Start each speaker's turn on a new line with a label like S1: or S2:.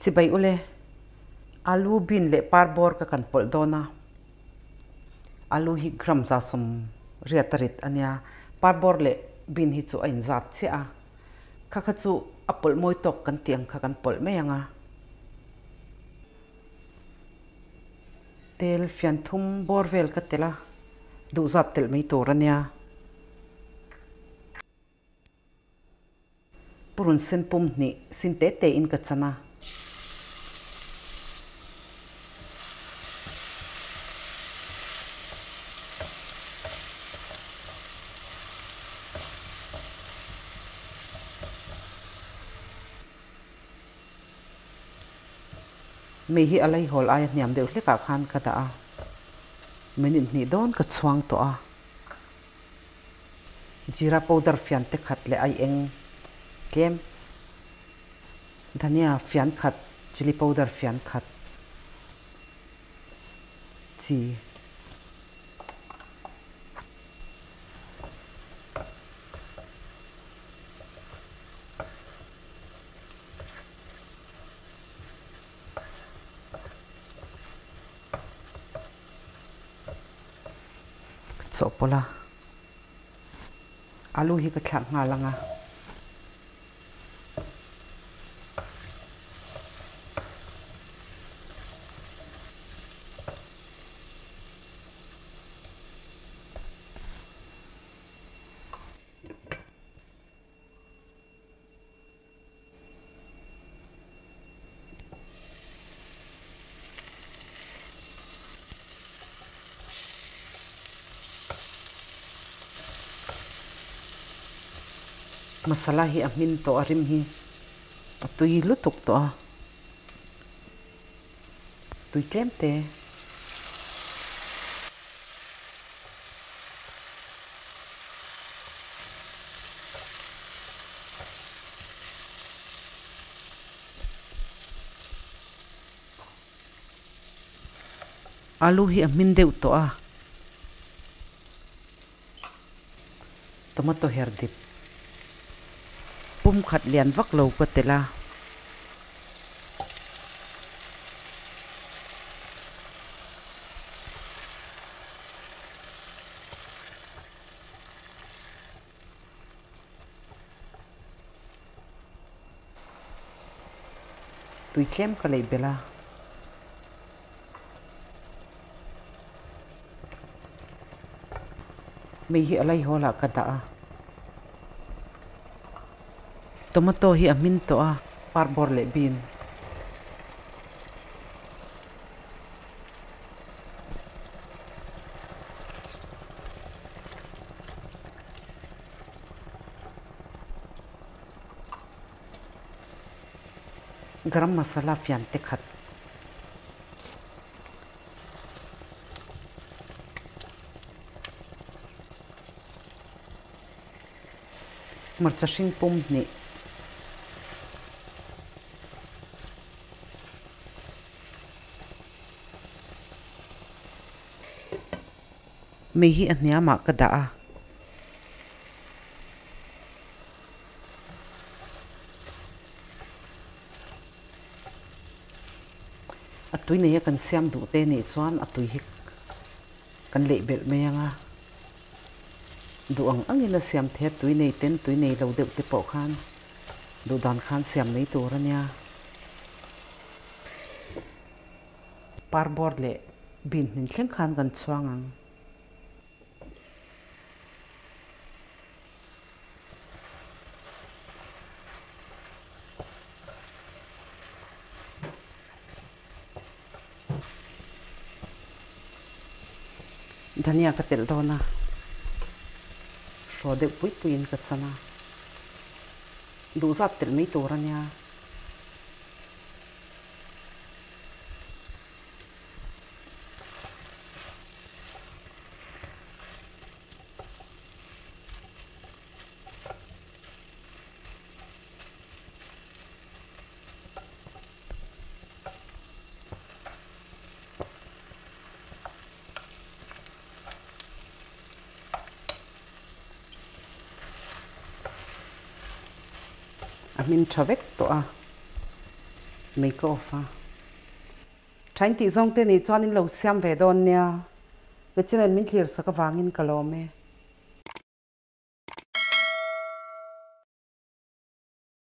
S1: Chibai ule, alu bean leh par bawr ka kan pawlh dawn a, alu hi gram 180 a rit a nia, par bawr leh bean hi chu a inzat chiah a, kha kha chu a pawlh mawi tawk kan tih ang kha kan pawlh mai ang a. Tel fian thum bawr vel ka telh a, duhzat telh mai tur a nia. Purun sen pum hnih sin te te in ka chan a. Mei hi a laihawl aia hniam deuh hlekah khan ka dah a, minute hnih dawn ka chhuang tawh a. Jeera powder fian te khat leh ai eng tlem, dhania fian khat, chilli powder fian khat, chi. Ka chawhpawlh a, alu hi ka thlak nghal ang a. Masala hi a hmin tawh a rim hi a tui lutuk tawh a, tui tlem te. Alu hi a hmin deuh tawh a, tomato her dip pum khat lian vak lo ka telh a. Tui tlem ka leih belh a. Mei hi a laihawl ah ka dah a. Tomato hi a hmin tawh a. Parbawr leh bean. Garam masala fian te khat. Hmarcha hring pum hnih. Mei hi a hniamah ka dah a. A tui neia kan siam duh te nih chuan a tui hi kan leih belh mai ang a. Duh ang angin a siam thei a, tui nei ten tui nei lo deuh te pawh khan duh dan khan siam mai tur a nia. Parbawr leh bin hmin thleng khan kan chhuang ang. Dhania ka telh dawn a, hraw deuh pui puiin ka chan a, duhzat telh mai tur a nia. A hmin tha vek tawh a. Mei ka off a. Thain tih zawng te nih chuan in lo siam ve dawn nia. Ka channel min thlir sak avangin ka lawm e.